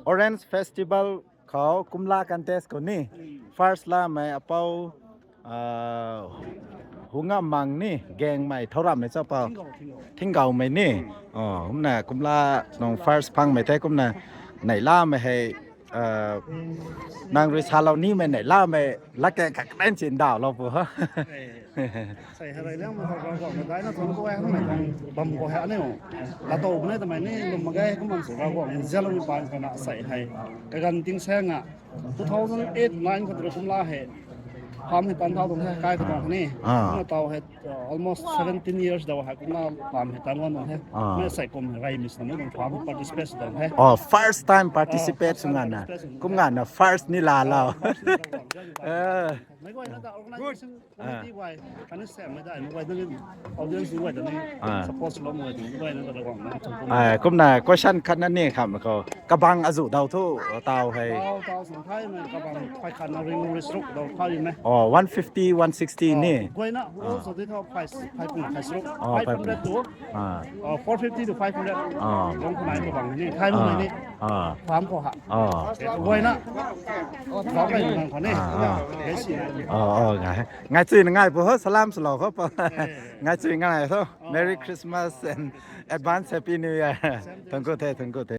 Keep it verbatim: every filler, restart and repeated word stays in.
Orange Festival khou kumla contest khou ni first lamei apou, uh, Hunga Mang ni Gengmei Thouramhmei cha apou Thinggaumei ni. Oh, kumna kumla nung first phangmei the kumna neihlamei hei, uh, nang rui salou nimei neihlamei latkaeng khat kadan chin ndauhlou pu ha. Sei hei rui liangmei khou Ravguangc na daina thuanc khou e, kamei tuang bam khou hei aniu lattow bam e twmei ni lwm mak ge, kum bam sw Ravguangc nzianloumei paan khou na sei hei kaganv tingsaeng a two thousand eight nine khou tei kumla hei farm hei tan thau tuang the, kai khou tuang ni. Ah. Kumna taw hei, uh, almost seventeen years daw hei kumna farm hei tan guang tuang the. Ah. Mei sei kum hei reymei swna mei tuang farm participate sw tuang the. Oh, first time participate sw ngana. Kum ngana first ni laalou. Mei guayna ta organization committee guay, khatni samei dai mei guay, nangin audience guay ta ni support swlou mei guay ta ni guayna ta Ravguangc na chang kum. Ah, kumna question khatna ni kham khou kabang azuh daw thu taw hei. Taw, taw sw thaymei kabang phay khatna ring ri sruk daw thay mei. Oh, one fifty, one sixty ni. Guayna also di thau phay, phay pung phay sruk. Oh, five hundred to, ah, uh, four fifty to five hundred. Ah. Long khou nai kabang ni, thay mei ni. Ah. Farm khou ha. Ah. Guayna. Farm kai nang khou ni. Ah, ah. Hei si na. Oh, oh, ngai. Ngai chui na ngai pu ho, salam swlou khou pa. Ngai chui ngai tho. Merry Christmas and advance Happy New Year. Thank you the, thank you the.